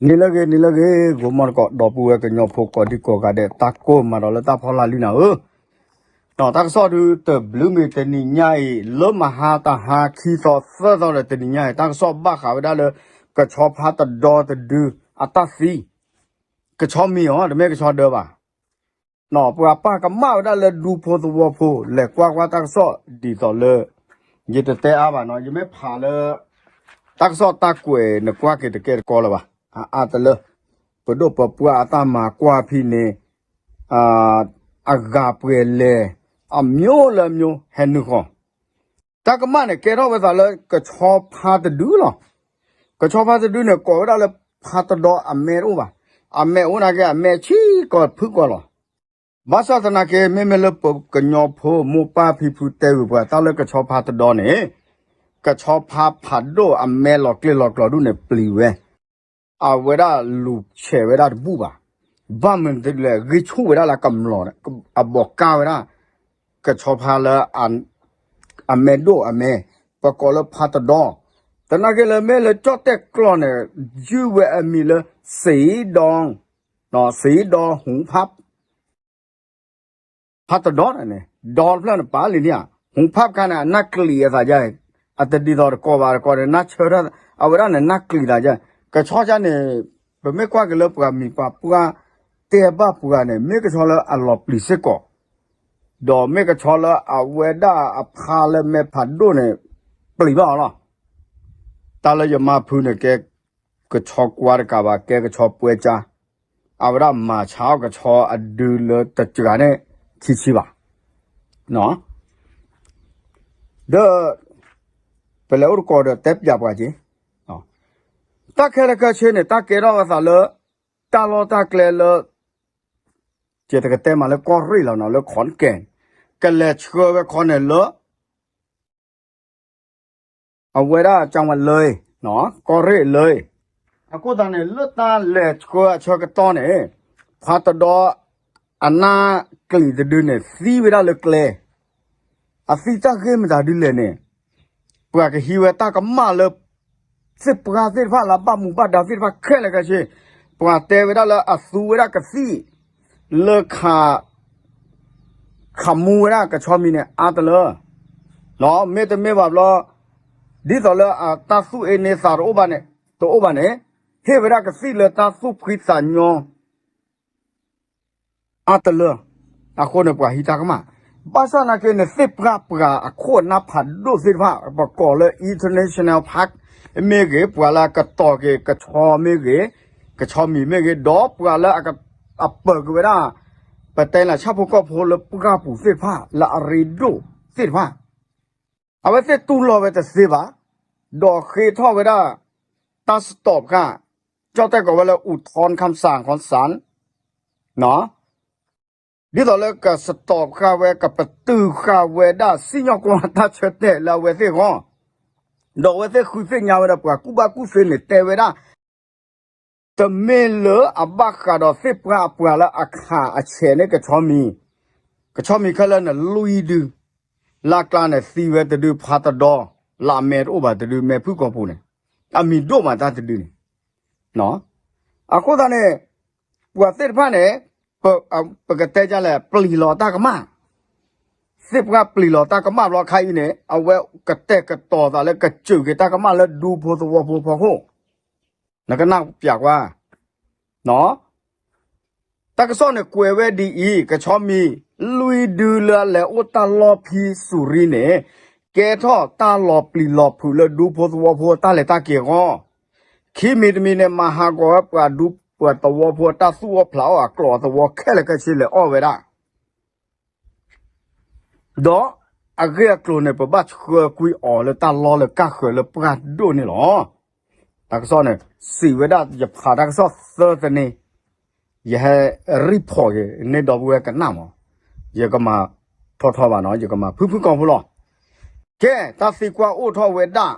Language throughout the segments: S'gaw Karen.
နံၤလၢအဂ့ၤ နံၤလၢအဂ့ၤ ဂီၤမီတကိး ဒီပုၢ်ဝဲၢ်ကညီဖိကိးဒံကိးဂၤဒဲး တၢ်ကိၢ်မၤဒီးလၢတၢ်ဖီလာ်လံနၤဧၢ, တၢ်ကစီၣ်ဒုးတဘျုးမံၤတနံၤညါအံၤ လၢမဟါတဟါခံသီသၢသီဒီးတနံၤညါအံၤ တၢ်ကစီၣ်ဘၣ်ဃးဝဲဒၣ်လၢ ကဆီဖါတဒီတဒုအတၢ်သံ, ကဆီမံၤအီၤ တမ့ၢ်ကဆီဒၢဘၣ် ပှၤပာ်ကမၣ်ဝဲဒၣ်လၢဒူဖိသဝီဖိ လဲၤကွၢ်ကွၢ်တၢ်ကစီၣ်ဒ်သိးလၢ ယတတဲအါဘၣ်နီၤ ယမ့ၢ်ဖးလၢ တၢ်ကစီၣ်တၢ်ကွဲးနကွၢ်က့ၤတကဲတကီလၢၤဘၣ်, အအါတလၢ ပဒိၣ်ပပှၢ်အတၢ်မၤကွၢ်ဖဲန့ၣ် အဂၤပှဲၤလဲၣ် အမျိုးလၢအမျိုး ဟဲနုာ်ဃီၤ တၢ်ကမၣ်န့ၣ် ကဲထီၣ်ဝဲသးလၢကဆီဖါတဒုလီၤ. ကဆီဖါတဒုန့ၣ် ကိးဝဲဒၣ်လၢဖါတဒီအမဲတအိၣ်ဘၣ်. အမဲအိၣ်နာ်က့ အမဲဆံးကိာ်ဖုၣ်ကိာ်လီၤ. ဘၣ်ဆၣ်သနာ်က့ မ့မ့ၢ်လၢပကညီဖိမိၢ်ပၢ်ဖံဖုတဲဂုာ်ပှၤ တၢ်လၢကဆီဖါတဒီန့ၣ် ကဆီဖါဖးဒိၣ်အမဲလီၤကျဲလီၤကျိၤဒုန့ၣ် ပျံၤဝဲ အဝဲဒၣ်လူၤဆဲးဝဲဒၣ်တဘူၣ်ဘၣ်. ဘၣ်မနုၤလဲၣ် ဂံၢ်ဆူၣ်ဝဲဒၣ်လၢကမျီၤ အဘီးကါဝဲဒၣ် ကဆီဖါလၢ အမဲဒိၣ်အမဲ ပကိးလၢဖါတဒီ, သနာ်က့လၢမ့ၢ်လၢကၠီၣ်တဲၣ်ကျီၢ်န့ၣ် ယုၢ်ဝဲအမံၤလၢ စံဒီ, စံဒီဟူဖး ဖးတဒီန့ၣ် ဒီတဖျၢၣ်န့ၣ် ပာ်လံန့ၣ်ဧါ, ဟူဖးခါန့ၣ် အနၢ်ကျံၤအသးယါ, အတဒ်သိးတကိးဘၣ်တကိးန့ၣ် နၢ်ဆၢထၢၣ် အဝဲဒၣ်န့ၣ် နၢ်ကျံၤသးယါ, ကဆီကါန့ၣ် ပမ့ၢ်ကွၢ်က့ၤလၢပှၤမံၤပှၤပှၢ်တဲဘၣ်ပှၤန့ၣ် မ့ၢ်ကဆီလၢအလီၤပျံၤစ့ၢ်ကီး, ဒီးမ့ၢ်ကဆီလၢအဝဲဒၣ်အဖါလၢမဲဖးဒိၣ်န့ၣ် ပျံၤဘၣ်အီၤလီၤ. တၢ်လၢယမါဖုန့ၣ် ကဲကဆီကွါတကးဘၣ် ကဲကဆီပွဲကၠါ, အဝဲဒၣ်မၤဆါအီၣ်ကဆီအဒုလၢတစှၤန့ၣ် ခံဆံဘၣ်. ဒီး ပလဲၤအိၣ်တကိးဒီးတဲပၠးပှၤက့ၤ, တၢ်ခဲလၢာ်ခဲဆ့န့ၣ် တၢ်ကဲထီၣ်ဝဲသးလၢ တၢ်လီၢ်တၢ်ကျဲလၢ ယတကတဲမးလၢကီၢ်ရ့ၣ်လီၤနီၤ လၢခီၣ်ကဲၣ်, ကလဲၤဆှၢဝဲခီန့ၣ်လၢ အဝဲဒၣ်ကၠီဝါလၢ ကီၢ်ရ့ၣ်လၢ, အဃိသတးန့ၣ် လၢတၢ်လဲၤဆှၢအဆၢကတီၢ်န့ၣ် ဖါတဒီ အနၢ်ကျံၤတဒုန့ၣ် သံဝဲဒၣ်လၢကျဲ, အသံတၢ်ဂ့ၢ်မတၤဒ်လဲၣ်န့ၣ် ပှၤကဟံးဝဲတၢ်ကမၣ်လၢ သ့ၣ်ပှၢ်သ့ၣ်တဖၣ်လၢအဘၣ်မူဘၣ်ဒါသ့ၣ်တဖၣ်ခဲလၢာ်ခဲဆ့, ပှၤတဲဝဲဒၣ်လၢအသူဝဲဒၣ်ကသံၣ် လၢခး ခးမူဝဲဒၣ်ကဆီမံၤန့ၣ် အါတလၢ, မ့တမ့ၢ်ဘၣ်ဘျီ ဒ်သိးလၢအတၢ်သူၣ်အ့န့သးတအိၣ်ဘၣ်န့ၣ်, တအိၣ်ဘၣ်န့ၣ်, ဟ့ၣ်ဝဲဒၣ်ကသံၣ်လၢတၢ်သူၣ်ဖှံသးညီ အါတလၢ, အဃိန့ၣ်ပှၤဟံးတၢ်ကမၣ်, ဘၣ်ဆၣ်သနာ်က့န့ၣ် သ့ၣ်ပှၢ်ပှၤအခိၣ်အနၢ်ဖးဒိၣ်သ့ၣ်တဖၣ် ပကိးလၢ international park မ့ၢ်ဂ့ၤ, ပှၤလၢအကတီၤက့ၤကဆီမ့ၢ်ဂ့ၤ, ကဆီမံၤမ့ၢ်ဂ့ၤ, ဒီးပှၤလၢအပၢၤက့ၤဝဲဒၣ် ပတဲလၢဆၣ်ဖိကီၢ်ဖိလၢပှၢ်ပူၤသ့ၣ်တဖၣ် လၢအရ့ဒိၣ်သ့ၣ်တဖၣ် အဝဲသ့ၣ်တူၢ်လိာ်ဝဲတသ့ဘၣ်, ဒီးဃ့ထီၣ်ဝဲဒၣ် တၢ်စတီးဃာ်, ကၠီၣ်တဲၣ်ကိးဝဲလၢ အူထီခၣ်စၣ်ခီစၣ်, ဒ်သိးလၢကစတီးဃာ်ဝဲ ကပတုာ်ဃာ်ဝဲဒၣ် စံၣ်ညီၣ်ကွီၢ်တၢ်ဆၢတဲာ်လၢအဝဲသ့ၣ်အဂီၢ်, ဒီးအဝဲသ့ၣ်ဃုသ့ၣ်ညါဝဲဒီးပှၤကူၣ်ဘၣ်ကူၣ်သ့န့ၣ် တဲဝဲဒၣ် တမ့ၢ်လၢအဘၣ်ဃးဒီးသ့ၣ်ပှၢ်အပှၤလၢအခးအဆဲးန့ၣ်ကဆီမံၤ, ကဆီမံၤခဲလၢာ်န့ၣ်လွံၢ်ဒု, လၢအကျါန့ၣ်သံဝဲတဒု ဖါတဒီ, လၢအမဲတအိၣ်ဘၣ်တဒု မဲဖုၣ်ကိာ်ပူၤန့ၣ်, အမံၤဒိၣ်မးတၢ်တဒုန့ၣ်, အဃိသတးန့ၣ် ပှၤသ့ၣ်တဖၣ်န့ၣ် ပကတဲဒ်လဲၣ် ပျံၤလီၤတၢ်ကမၣ်, သ့ၣ်ပှၢ်ပျံၤလီၤတၢ်ကမၣ်ဘျီခါအံၤန့ၣ် အဝဲကတဲာ်ကတီၤသးလၢကစၢၢ်က့ၤတၢ်ကမၣ်လၢဒူဖိသဝီဖိဖီခိၣ်, နကနၢ်ပၢၢ်ကွၢ် တၢ်ကစီၣ်န့ၣ်ကွဲးဝဲဒ်အံၤ, ကဆီမံၤလွံၢ်ဒုလၢအလဲၤအိၣ်တၢ်လီၢ်ဖဲစူၤရံန့ၣ် ကဲထီၣ်တၢ်လီၤပျံၤလီၤဖုးလၢဒူဖိသဝီဖိအတၢ်လဲၤတၢ်က့ၤအဂီၢ်, ခံမံၤတမံၤန့ၣ် မၤဟးဂီၤဝဲပှၤဒူပှၤသဝီဖိအတၢ်သူၣ်အိၣ်ဖျးအိၣ်အကျိၤအသဝီခဲလၢာ်ခဲဆ့လဲၤအီၣ်ဝဲဒၣ် ဒီးအဂ့ၢ်အကျိၤန့ၣ် ပဘၣ်ဆှၢကွံာ်အီၤလၢတၢ်လီၢ်လၢကၢ်ဃၢၤလၢပှၢ်ဒိၣ်န့ၣ်လီၤ. တၢ်ကစီၣ်န့ၣ် စံးဝဲဒၣ် ယဖးတၢ်ကစီၣ်သၢသန့, ယဟဲ report က့ၤန့ၢ်ဒီပုၢ်ဝဲၢ်ကနၣ်မး, ယကမၤထီထီဘၣ်နီၤ, ယကမၤဖုၣ်ဖုၣ်ကိာ်ဖိလီၤ. ကဲ တၢ်သံကွၢ်အိၣ်ထီၣ်ဝဲဒၣ်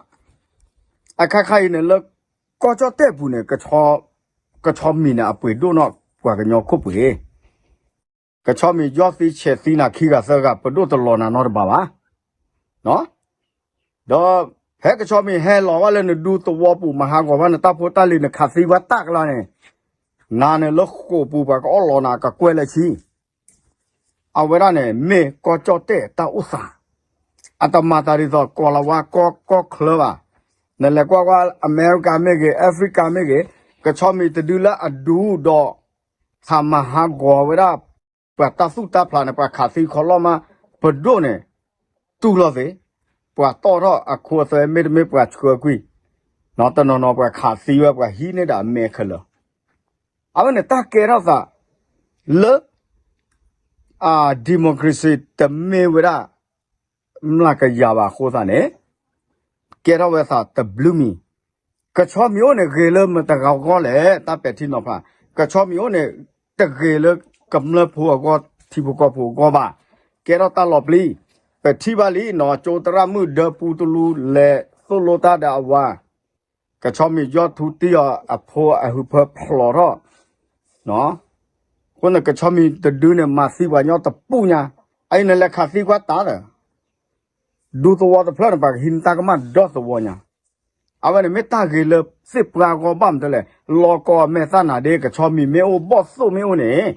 အခါခါအံၤန့ၣ်လၢ ကီၢ်ကၠီၣ်တဲၣ်ပူၤန့ၣ် ကဆီမံၤန့ၣ် အပှ့ၤဒိၣ်နီၢ်ပှၤကညီခိၣ်ပှ့ၤ ကဆီမံၤယီၢ်သံဆဲးသံနၤခံဂၤသၢဂၤ ပဒိၣ်တလီၤနၤနီတဘၣ်ဘၣ်. ဒီး ဟဲကဆီမံၤဟဲလီၤဝဲလၢနဒူသဝီပူၤ မၤဟးဂီၤဘၣ်နတၢ်ဖိတၢ်လံၤ နခးသံဝဲတၢ်ကလါန့ၣ်, နၤန့ၣ်လၢဃိာ်ပူၤပှၤကအီၣ်လီၤနၤကကွဲၢ်လၢဆံ အဝဲဒၣ်န့ၣ် မ့ၢ်ကီၢ်ကၠီၣ်တဲၣ်တၢ်အိၣ်သး, အတမၤသးဒ်သိးကီၤလၤဝါကီၢ်ကီၢ်ချၢဘၣ်. နလဲၤကွၢ်ကွၢ် အမဲရကၤမ့ၢ်ဂ့ၤ Africa မ့ၢ်ဂ့ၤ, ကဆီမံၤတဒုလၢအဒူဒီး ဟးမၤဟးဂီၤဝဲဒၣ် ပှၤတၢ်သူၣ်တၢ်ဖျးန့ၣ် ပှၤခးသံခီလီၢ်မး ပဒိၣ်န့ၣ် တူၢ်လိာ်သ့, ပှၤတီၢ်ထီၣ်အခိအသွဲ မ့တမ့ၢ်ပှၤဆှၢကွံာ်, တနီၤနီၤပှၤခးသံဝဲ ပှၤဟံးန့ၢ်ဒၣ်အမဲခဲလၢာ်. အဝဲန့ၣ်တၢ်ကဲထီၣ်သး လၢ အ democracy တမ့ၢ်ဝဲဒၣ် မျးကယၤဘၣ်အဃိသတးန့ၣ် ကဲထီၣ်ဝဲသးတဘျုးမံၤ, ကဆီမံၤအိၣ်န့ၣ် ဂ့ၤလၢမတၤဂီၢ်လဲၣ် တၢ်ပဲာ်ထံနီၤဖး, ကဆီမံၤအိၣ်န့ၣ် တဂ့ၤလၢကမျၢၢ်ဖိအဂီၢ် ထံဖိကီၢ်ဖိအဂီၢ်ဘၣ်, ကဲထီၣ်တၢ်လီၤပျံၤ, ပထံၣ်ဘၣ်လံနီၤ ကၠိသရၣ်မုၣ်ဒၢပူတလူ လဲၤသိၣ်လိတၢ်ဒီးအဝၤ ကဆီမံၤယီၢ်ထူတံၢ်အီၤ အဖိအဟၢဖၢဖျိးထီၣ်, အဃိန့ၣ် ကဆီမံၤတဒုန့ၣ် မၤသံပှၤညီတပူၤညါ, အအံၤန့ၣ်လဲၤခးသံကွၢ်တၢ်ဒီး ဒူသဝီတဖျၢၣ်န့ၣ် ပှၤကဟံးနတၢ်ကမၣ်ဒီသဝီညါ, အဝဲန့ၣ်မ့ၢ်တၢ်ဂ့ၤလၢသ့ၣ်ပှၢ်အဂီၢ်ဘၣ်မတၤလဲၣ်, လီၤကီၤအမဲာ်သၣ်နၤဒ့ ကဆီမံၤမ့ၢ်အိၣ်ဘီၣ်သိၣ်မ့ၢ်အိၣ်န့ၣ်,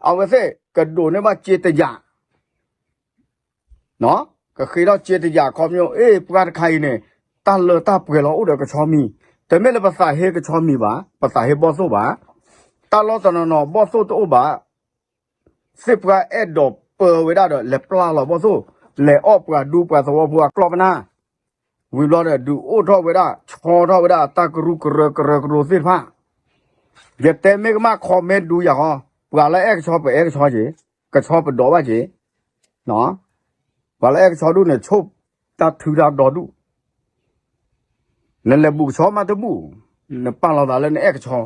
အဝဲသ့ၣ်ကဒိးန့ၢ်ဘၣ်စ့တယာ် ကဃ့ထီၣ်စ့တယာ်ခီပညီ အ့ၣ် ပှၤတခါအံၤန့ၣ် တၢ်လၢတၢ်ပှဲၤလီၤအိၣ်ဒီးကဆီမံၤ, တမ့ၢ်လၢပသးဟ့ကဆီမံၤဘၣ်, ပသးဟ့ဘီၣ်သိၣ်ဘၣ်, တၢ်လီၢ်တနီၤနီၤဘီၣ်သိၣ်တအိၣ်ဘၣ်, သ့ၣ်ပှၢ်အဲၣ်ဒိးပၢဝဲဒၣ်ဒီး လဲၤပျၢ်လီၤဘီၣ်သိၣ်, လဲၤအီၣ်ပှၤဒူပှၤသဝီဖိအကျီၢ်ပနၢ်, ဝံၤဘျီဒီး ဒုးအိၣ်ထီၣ်ဝဲဒၣ် ဆီထီၣ်ဝဲဒၣ်တၢ်ကရူၢ်ကရၢကရၢကရိသ့ၣ်တဖၣ်, ယတဲမ့ၢ်ကမၣ် comment ဒူယၤဃီ, ပှၤလၢအဲၣ်ကဆီပအဲၣ်ကဆီက့ၤ, ကဆီပဒိးဘၣ်က့ၤ, ပှၤလၢအဲၣ်ကဆီဒူၣ်န့ၣ် ဆိၣ်တၢ်ထုတၢ်ဒီဒူၣ်, နလဲၤဘူၣ်ကဆီမးတဘူၣ်, နပာ်လီၤသးလၢနအဲၣ်ကဆီ,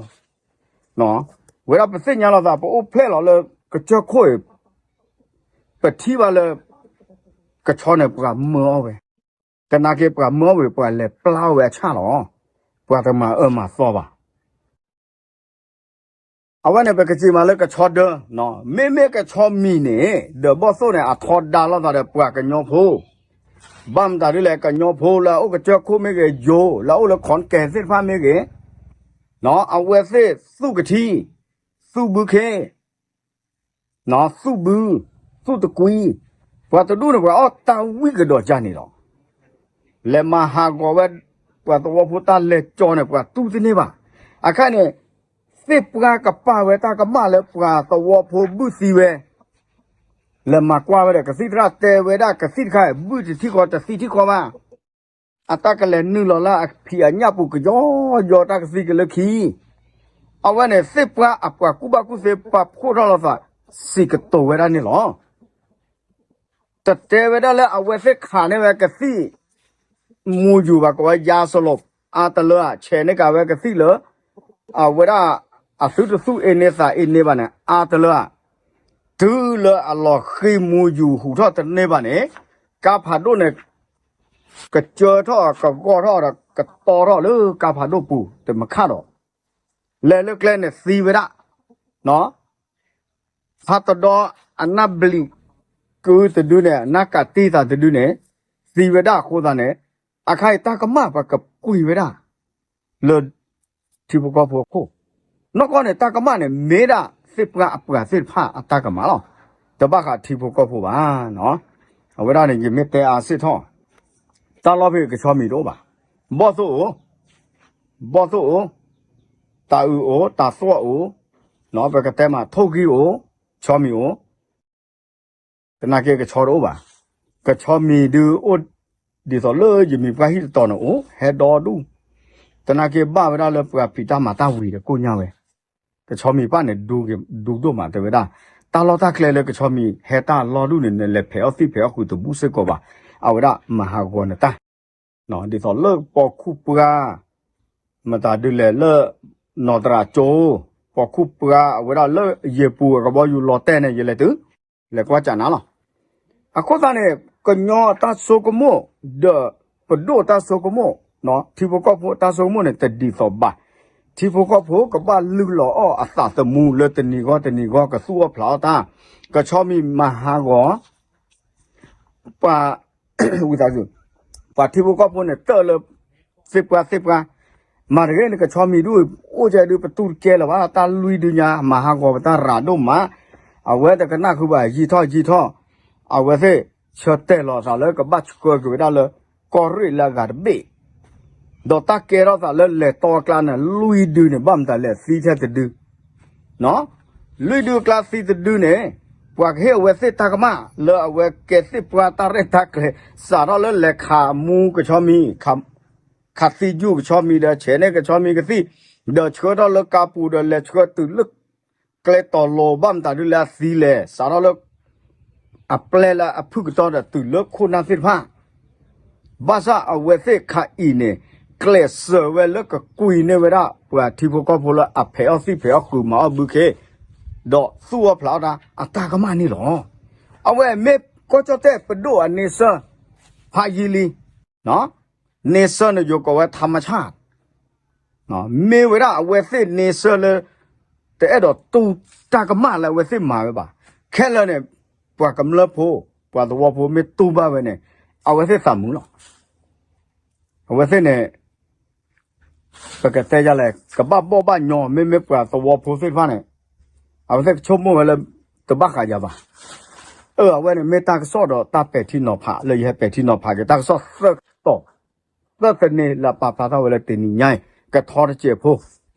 ဝဲဒၣ်ပသ့ၣ်ညါလီၤသး ပအိၣ်ဖျဲၣ်လီၤလၢကစၢၢ်ခိၣ်အံၤ, ပထံၣ်ဘၣ်လၢ ကဆီန့ၣ်ပှၤမၢအီၣ်ဝဲ, သနာ်က့ပှၤမၢအီၣ်ဝဲ ပှၤလဲၤပျၢ်အီၣ်ဝဲအဆၣ်လီၤ, ပှၤတမၤအၢမၤသီဘၣ်. အဝဲန့ၣ် ပကစံးမးလၢကဆီဒၢ, မ့မ့ၢ်ကဆီမံၤန့ၣ် ဒီးဘီၣ်သိၣ်န့ၣ် အထီဒါလိာ်သးဒီးပှၤကညီဖိ, ဘၣ်မတၤဒ်လဲၣ် ကညီဖိလၢအအိၣ်ကစၢၢ်ခိၣ်မ့ၢ်ဂ့ၤ ယိၤ လၢအအိၣ်လၢ ခီၣ်ကဲသ့ၣ်တဖၣ်မ့ၢ်ဂ့ၤ, အဝဲသ့ၣ်သူၣ်ကထံ, သူၣ်ဘုခ့, သူၣ်ဘု, သူၣ်တကွံ, ပှၤတဒူၣ်န့ၣ် ပှၤအီၣ်တၢ်ဝံၣ်ကဒီးကၢ်န့ၣ်လီၤ. လဲၤမၤဟးဂီၤဝဲ ပှၤသဝီဖိတၢ်လဲၤကၠီန့ၣ် ပှၤတူၢ်တန့ၢ်ဘၣ်. အခါန့ၣ် သ့ၣ်ပှၢ်ကပာ်ဝဲတၢ်ကမၣ်လၢပှၤသဝီဖိဘုၣ်သံဝဲ, လဲၤမၤကွၢ်ဝဲဒီး ကသံၣ်သရၣ်တဲဝဲဒၣ် ကသံၣ်တခါ ဘုၣ်တထံၣ်ဃီတသံၣ်ထံၣ်ဃီဘၣ်. အတၢ်ကလဲၤနုာ်လီၤလၢအဖံးအညၣ်ပူၤ ကယီယီတၢ်ကသံၣ်ကလၢခံ, အဝဲန့ၣ် သ့ၣ်ပှၢ်အပှၤကူၣ်ဘၣ်ကူၣ်သ့ ပာ်ဖှိၣ်ထီၣ်လိာ်သး စံးကတိၤဝဲဒၣ်န့ၣ်လီၤ. တတဲဝဲဒၣ်လၢအဝဲသ့ၣ်ခးန့ၢ်ဝဲကသံၣ် မူယူၤဘၣ် ကိးဝဲ ယါစလိး အါတလၢဧါ, ဆဲးန့ၢ်ကးဝဲကသံၣ်လၢ အဝဲဒၣ် အသုတသူၣ်အ့န့သးအ့န့ဘၣ်န့ၣ် အါတလၢဧါ, တုၤလၢအလီၤဃံၤမူယူၤဟူးထီၣ်တန့ၢ်ဘၣ်န့ၣ် ကါဖးဒိၣ်န့ၣ် ကစၢထီၣ် ကဂီၢ်ထီၣ်ဒီး ကတီထီၣ်လၢကါဖးဒိၣ်ပူၤ တမခၣ်ဒီး လဲၤလၢကျဲန့ၣ်သံဝဲဒၣ် ဖးတဒီ အနၢ်ဘျံးကုတဒုန့ၣ် အနၢ်ကးတံၢ်သးတဒုန့ၣ် သံဝဲဒၣ်အဃိသတးန့ၣ် အခါအံၤတၢ်ကမၣ်ပှၤကကွံာ်ဝဲဒၣ် လၢထံဖိကီၢ်ဖိအခိၣ်, နီၢ်ကီၢ်န့ၣ် တၢ်ကမၣ်န့ၣ် မ့ၢ်ဒၣ်သ့ၣ်ပှၢ်အပှၤသ့ၣ်တဖၣ်အတၢ်ကမၣ်လီၤ. တဘၣ်ဃးထံဖိကီၢ်ဖိဘၣ်. အဝဲဒၣ်န့ၣ် ယမ့ၢ်တဲအါစ့ၢ်ထီၣ် တၢ်လီၢ်ဖဲကဆီမံၤတအိၣ်ဘၣ်. ဘီၣ်သိၣ်အိၣ်, ဘီၣ်သိၣ်အိၣ်, တၤအုးအိၣ်, တၤသွီၣ်အိၣ်, ပကတဲမး ထိၣ်ဂံၢ်အိၣ်, ကဆီမံၤအိၣ်, သနာ်က့ကဆီတအိၣ်ဘၣ်. ကဆီမံၤဒုးအိၣ်ဒ်သိးလၢယမံၤပှၢ်ဟံၣ်တတီၤန့ၣ်အိၣ် ဟဲဒီဒူၣ်, သနာ်က့ဘၣ်ဝဲဒၣ်လၢပှၤဖံးတၢ်မၤတၢ်ဝံၤဒီးကိၣ်ညါဝဲ, ကဆီမံၤပၢ်န့ၣ် ဒူဒိၣ်မးတဲဝဲဒၣ်, တၢ်လီၢ်တၢ်ကျဲလၢကဆီမံၤဟဲတၢ်လီၢ်ဒူၣ်န့ၣ် နလဲၤဖဲးအီၣ်သံၣ်ဖဲးအီၣ်ဃုာ်တဘူၣ်စ့ၢ်ကီးဘၣ်, အဝဲဒၣ်မၤဟးဂီၤနတၢ် ဒ်သိးလၢပိာ်ခူၣ်ပှၢ် မတၤဒုးလဲၣ်လၢ နီၢ်တရၣ်ကၠိ, ပိာ်ခူၣ်ပှၢ်အဝဲဒၣ်လၢယပူၤအကဘီယူၤလီၤတဲာ်န့ၣ် ယလဲၤတုၤ လဲၤကွၢ်ကၢ်နၤလီၤ. အဃိသတးန့ၣ် ကညီတၢ်ဆိကမိၣ် ဒီးပဒိၣ်တၢ်ဆိကမိၣ်, ထံဖိကီၢ်ဖိတၢ်ဆိကမိၣ်န့ၣ် တဒ်သိးဘၣ်. ထံဖိကီၢ်ဖိကဘၣ်လုၢ်လီၤအီၣ်အသးသမူလၢတနံၤဂီၢ်တနံၤဂီၢ် ကသူၣ်အီၣ်ဖျးအီၣ်တၢ်, ကဆီမံၤမၤဟးဂီၤ ပှၤ ဝံသးစူၤ ပှၤထံဖိကီၢ်ဖိန့ၣ် တၢၣ်လၢ သ့ၣ်ပှၢ်သ့ၣ်ပှၢ်, မၤတဂ့ၤန့ၣ် ကဆီမံၤဒု အိၣ်ကဲဒု ပတူၢ်တကဲလၢၤဘၣ်, တၢ်လွံၢ်ဒုညါ မၤဟးဂီၤပတၢ်ရၤဒိၣ်မး, အဝဲတကနၣ်ဃုာ်ဘၣ် ယံာ်ထီၣ်ယံာ်ထီၣ်, အဝဲသ့ၣ် ဆၢတဲာ်လီၤသးလၢကဘၣ်ဆှၢက့ၤဝဲဒၣ်လၢ ကီၢ်ရ့ၣ်လၢအဂၤတဘ့ၣ်, ဒီးတၢ်ကဲထီၣ်သးလၢလဲၤတီအကျါန့ၣ် လွံၢ်ဒုန့ၣ် ဘၣ်မတၤလဲၣ်သံထဲတဒု လွံၢ်ဒုအကျါသံတဒုန့ၣ်, ပှၤကဟ့ၣ်အဝဲသ့ၣ်တၢ်ကမၣ်လၢအဝဲကဲသ့ၣ်ပှၢ်တၢ်ရဲၣ်တၢ်ကျဲၤ, စးထီၣ်လၢလဲၤခးမူကဆီမံၤ, ခးသံယူၢ်ကဆီမံၤဒီး ဆဲးန့ၢ်ကဆီမံၤကသံၣ်, ဒီးဆှၢထီၣ်လၢကါပူၤဒီး လဲၤဆှၢတုၤလၢ ကျဲတီၤလီၤဘၣ်မတၤဒုလဲၣ်အသံလဲၣ်, စးထီၣ်လၢ အပျဲၢ်လၢအဖုၣ်ကတီၢ်ဒီးတုၤလၢခိၣ်နၢ်သ့ၣ်တဖၣ် ဘၣ်ဆၣ်အဝဲသ့ၣ်ခးအံၤန့ၣ် ကျဲးစၢးဝဲလၢကကွံာ်န့ၢ်ဝဲဒၣ် ပှၤထံဖိကီၢ်ဖိလၢအဖဲးအီၣ်သံၣ်ဖဲးအီၣ်ဃုာ်မၤအီၣ်ဘုခ့, ဒီးသူၣ်အီၣ်ဖျးအီၣ်တၢ်အတၢ်ကမၣ်န့ၣ်လီၤ. အဝဲမ့ၢ်ကီၢ်ကၠီၣ်တဲၣ်ပဒိၣ်အန့ဆၢၣ် ဖးယံာ်လံ, န့ဆၢၣ်န့ၣ်ယိၤကိးဝဲ ထးမဆၣ် မ့ၢ်ဝဲဒၣ်အဝဲသ့ၣ်န့ဆၢၣ်လၢ တအဲၣ်ဒိးတူၢ်တၢ်ကမၣ်လၢအဝဲသ့ၣ်မၤဝဲဘၣ်. ခဲလၢာ်န့ၣ် ပှၤကမျၢၢ်ဖိ ပှၤသဝီဖိမ့ၢ်တူၢ်ဘၣ်ဝဲန့ၣ် အဝဲသ့ၣ်သးမုာ်လီၤ. အဝဲသ့ၣ်န့ၣ် ပကတဲယလဲၣ် ကဘၣ်ဘီၣ်ဘၣ်ညီ မ့မ့ၢ်ပှၤသဝီဖိသ့ၣ်တဖၣ်န့ၣ် အဝဲသ့ၣ်ကဆိကမိၣ်ဝဲလၢ တဘၣ်ဃးယၤဘၣ်. အၢ အဝဲန့ၣ်မ့ၢ်တၢ်ကစီၣ်ဒီးတၢ်ပဲာ်ထံနီၤဖးလၢယဟဲပဲာ်ထံနီၤဖးက့ၤ တၢ်ကစီၣ်သၢတီၤ သၢသန့လၢအပာ်ဖျါထီၣ်ဝဲလၢတနံၤညါအံၤ ကထီတစဲးဖိ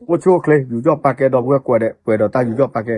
အိၣ်ဆူၣ်အိၣ်ချ့ ယူးယီၣ်ပာ်ကဲဒီပုၢ်ဝဲၢ်ကိးဂၤဒဲး ပှဲၤဒီးတၢ်ယူးယီၣ်ပာ်ကဲ